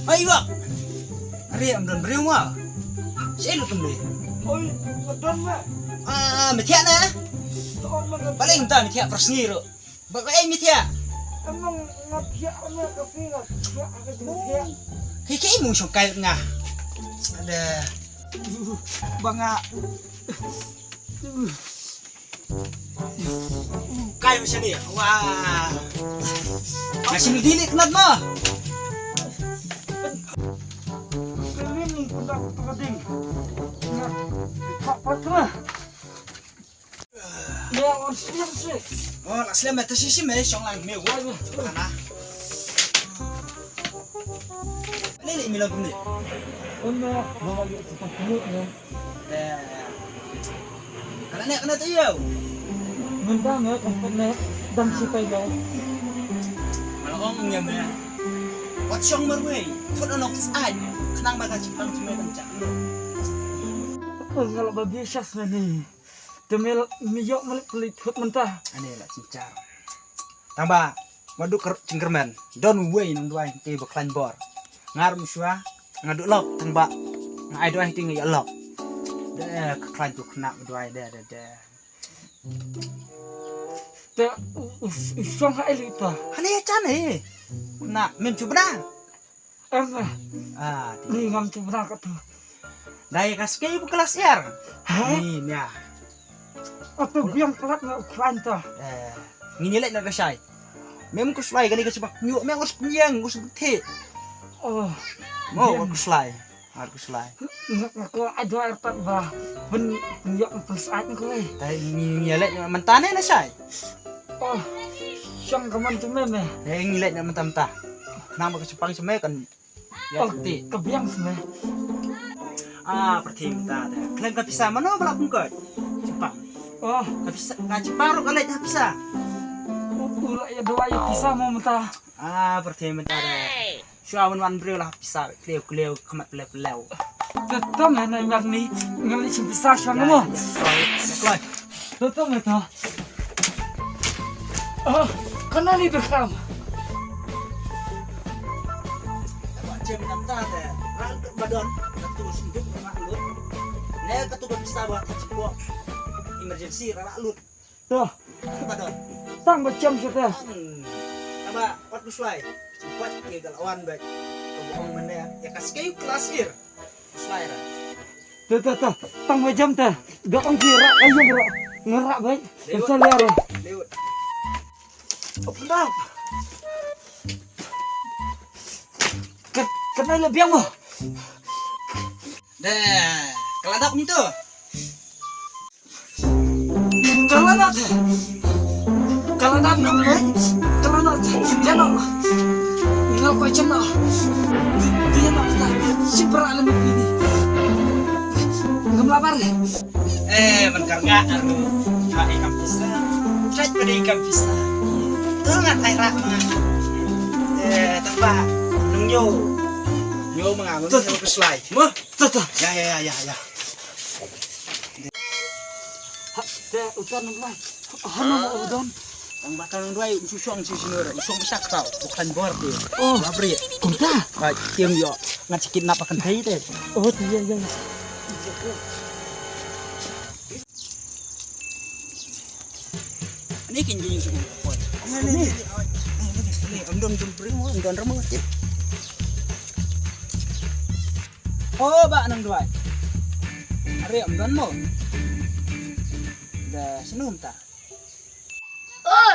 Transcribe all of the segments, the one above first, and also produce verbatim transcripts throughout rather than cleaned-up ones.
Ai wak. Are ym don briew ma. Sha lut kumne. Oi, don ma. Ah, me thiah na. Don ma. Paling ta me thiah persngi ro. Ba ka ei me thiah. Emang nga thiah ma ka si nga thiah ka jingthiah. Ki ki mu shong kai nga. Ada. Ba nga. Kai macam ni. Wah. Macam ni dilik kenat mah. Keliling pun tak terding. Nak tak patah. Ya, on siap sih. Oh, lah siap, meh, tu sisi, meh, shong lang, meh, wah, wah, mana? Ini, ini, mila gini. Unda, mama yuk tukang kuyuk ni. Eh. Kana ne kana tayo. Mynta ne kan ne dang sipai lo. Mala ong nya me. Wat shong marwei. Thut anok sai. Khnang ba ka chipang chimai kan chak. Ko ngala ba biasa sene. Te mel mi yok malik pelit thut mynta. Ane la chinchar. Tang ba, nga duk ker-, jingkyrmen. Don wei nang duwai te ba khlaiñ bor. Nga rum shwa, nga duk lok, tang ba. Nga ai duwai te nga ïa lok. De, ka khlaiñ tu khynnah duwai de, de, de. Te, u, u, u shong ha eli ta. Hane chan he. Khynnah, men chu bna. Em, eh. Ah, ni ngam tu bra ka tu. Dai ka skei bu kelas er. Hah? Ni nya. Atu biang pelat nga u khlaiñ ta. Eh, ngin ïa leit na ka shai. Mem ku slai kali ka chibak nyuk mem us nyeng us the. Oh. Mo ku slai. Ar ku slai. Nga, nga ko ai duwai pat ba. Pyn, pynïoh pynsaid ko ai. Tai ngin ïa leit na mynta ne na shai. Oh. Shong ka man tu mem eh. Eh, ngin leit na mynta mynta. Nang ba ka chipang chimai kan ïa ti. Ka biang sne. Ah, pyrthei mynta te. Khlem ka pisa mano ba la pungkot. Chipang. Oh. Ka pisa, ka chipang ruh ka leit ha pisa. U, u la ïa duwai ïa pisa mo mynta. Ah, pyrthei mynta te. Shuwa wan wan briew la pisa, kleu kleu, khmat kleu kleu. Te tam eh, na ïa ni, ngan leit shim pisa shuwa mo. Ïa, ïa, ïa, ïa. Te tam eh, te. Ah, kana ni bekam. Ba jem nam ta te, rang kat ba don, katu senduk rang lut. Ne katu ba pisa ba ta chipok. Emergency rang lut. To. Kat ba don. Tang ba jem sha te. Tang. Tang ba wat ku slai. Chipok ke galawan ba. Ko bong mene. Ïa ka skei kelas er. Slai ra. Te, te, te. Tang ba jem te. Ga ong ki ra, ai jem ra. Ngara bai. Lewat. Sa lewat. Lewat. Apa dah? Ka, ka nai la biang mo. Deh, ka la dap ni tu. Ka la dap. Ka la dap na, eh? Ka la dap. Dia nak. Ngau kau cuma. Dia nak kita. Si berak lama ini. Ngam lapar. Eh, man kar nga aru. Ba i kam pisa. Trai ba i kam pisa. Tu nga tai rak ma. Eh, tang ba. Nung yo. Yo ma nga, nung yo ku slai. Mo? To, to. Ya, ya, ya, ya, ya. Ha, te utar nang lai. Ha, no, udan. Tang ba tang duai, u shong shi shi nor, u shong bishak tau, u khlaiñ bor te. Oh. Ba bri. Kumta. Ba tiang yo, ngan sikit napa kan thai te. Oh, te ya, ya, ya. Ni kin jing sung ko. Ni, ni, ni, ni. Ni, am don jum pring mo, am don ramo te. Oh, ba nang duai. Are am don mo. Da snu mynta. Oh,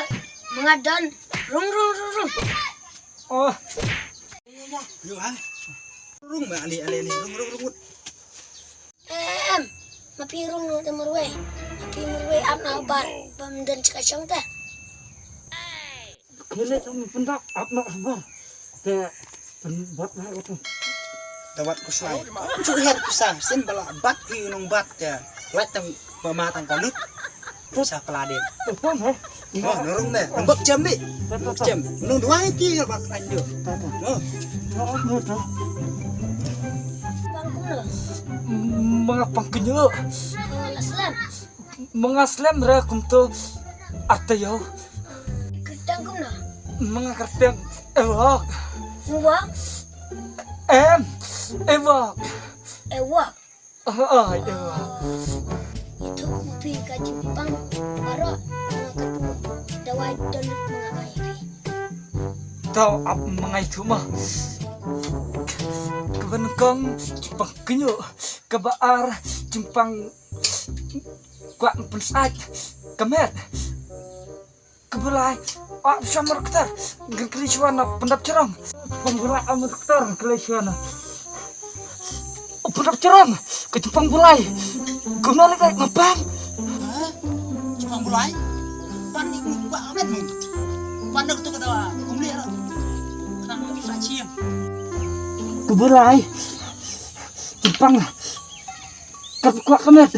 ma nga don. Rung, rung, rung, rung. Oh. Yo, ha. Rung ma ali, ali, ali. Rung, rung, rung. Em, ma phi rung noh te marwei. Ma phi marwei ap noh bar, bam don chika chong te. Khele tam pyndak ap noh bar. Te pynbat na ko te. Dawat ko slai. Chu her pisa, sim bala bat hi nong bat te. Lait tang ba ma tang ka lut. Sa pla de. Te pon he. Oh, nong rung ne. Nong bok jam ni. Bok jam. Nong duai ti ba kan jo. Oh. Bang kumno? Manga pang kenyo. Oh, la slem. Manga slem ra kumto. Atayo. Kerteng kumno? Manga kerteng. Eh, wak. Wak. Em, ewok. Ewok. Oh, oh, ewok. Itu phi ka jingpang baroh nga katu dawai don ma nga ai phi. Tau ap ma nga itu ma. Kaba nyngkong jingpang kynyoh, kaba ar jingpang kwah pynsaid ka met. Kaba lai, ah, sha mar ktar, ngan kylli shuwa na pyndap jrong. Kaba lai, ah, mar ktar, ngan kylli shuwa na. Oh, pyndap jrong, ka jingpang ba lai. Kumno lei ka jingpang? Hah? Jingpang ba lai? Pan ni ku kwah amat ni. Pan dak tu kata, kumli ara. Kena sa chiang. Kaba lai. Jingpang. Ka kwah ka met.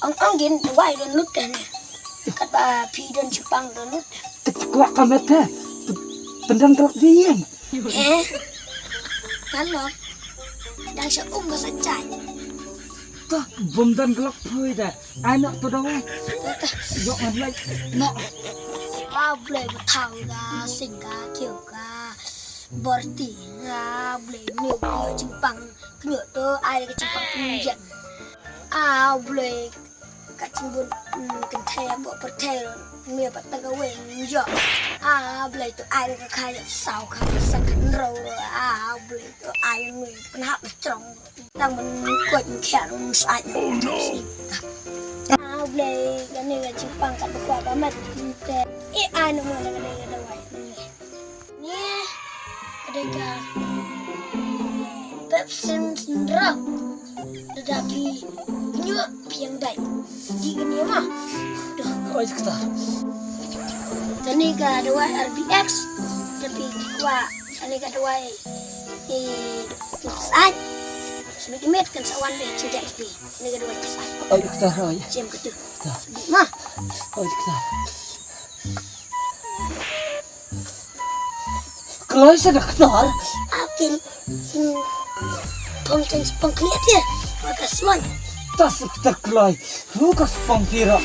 Ong ong gin wai don lut kan. Kat ba phi don jingpang don lut. Ka kwah ka met te. Pyndan ka lok dien. Eh. Ka lok. Dang sha um ka sa chai. Ka bum dan ka lok phui da. Anak tu dawai. Yok ngan lai. No. Ablei ba thau ka sing ka kiew ka. Borti nga blei miu kynyoh jingpang kynyoh tu ai ka jingpang kynyoh. A blei ka jingbun kynthei hapoh pyrthei miu pat tang ka wei kynyoh. A blei tu ai ka kha saw kha sang khan rau. A blei tu ai miu pynhap jrong. Tang ban koit ban khiah ban said. A blei kane ka jingpang ka ba kwah ka met te. I ai na mo na ka dei ka dawai. Ngi ka dei ka Pepsin Syndrop. Lada phi kynyoh phi ïeng beit. Dih kane ma. Duh. Oi kata. Kane ka dawai R B X. Lada phi kwah kane ka dawai, eh, pynsaid. Smit mit kan sa wan beit jingdie phi. Kane ka dawai pynsaid. Oi kata oi. Jem kata. Kata. Dih ma. Oi kata. Kloi sa doktor. Apin. Pong teng pong kliat ya. Maka slon. Tas doktor kloi. Hu ka spong piro.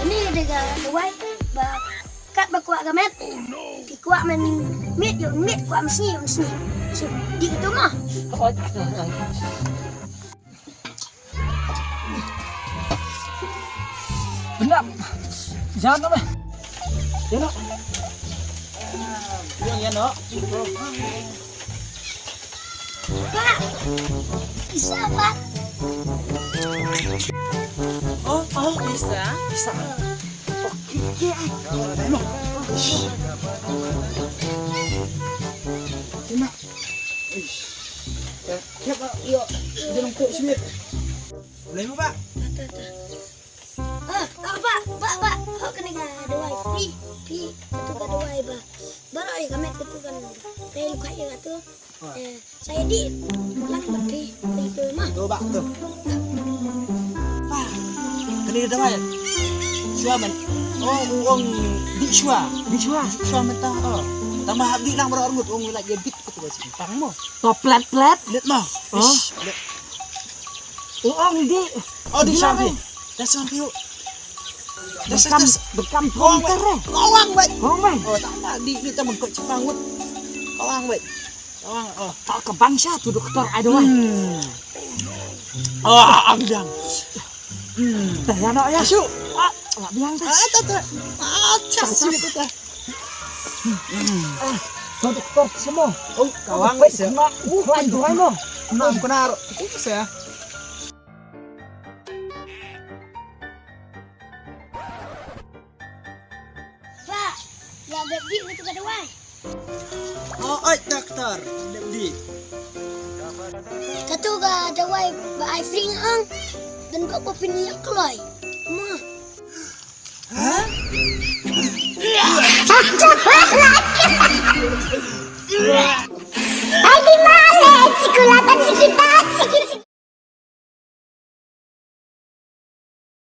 Ini dega dawai ba kat ba kwah ka met. Ki kwah men mit yo mit kwah mesni yo mesni. So di itu mah. Oi doktor. Benap. Jangan apa? Jangan. Yang ya no. Pak. Bisa, Pak. Oh, oh, bisa. Bisa. Okey, okey. Ayo. Terima. Ish. Ya, ya, Pak. Ya, jangan kok sweet. Boleh, Pak? Ah, ah, Pak, Pak, Pak. Hok kane ka dawai free. Free. Katu ka dawai ba. Baroh ïa ka met katu kan. Pei lukhat ïa katu. Ah. Eh, saya di lang ba free. Itu mah. Tu, Pak, tu. Pak. Kane ka dawai. Shuwa man. Oh, ong di shuwa. Di shuwa. Shuwa man ta. Oh. Tang ba hap di lang baroh arngut ong la ïa bit katu ba sing. Tang mo. To plat plat. Let mo. Oh. Ish, let. Oh, ang di. Oh, di sampi. Dah sampi yuk. Dah, dah, dah. Bekam, bekam. Kawang, wei. Kawang, wei. Kawang, wei. Oh, tak apa. Di, di teman kau cepangut. Kawang, wei. Kawang, oh. Tak ke bangsa tu doktor ada, wei. Hmm. Oh, ang jang. Hmm. Dah ya nak ya. Masuk. Ah, nak bilang dah. Ah, tak, tak. Ah, tak, sini tak. Ah, tu doktor semua. Oh, kawang, wei, sir. Kena, uh, kena, kena. Kena, kena. Itu saya. Pak, la dep dih katu ka dawai. Oh, oi, doktor, dep dih. Katu ka dawai ba ai free nga ong. Dan kau ba pynïap kloi.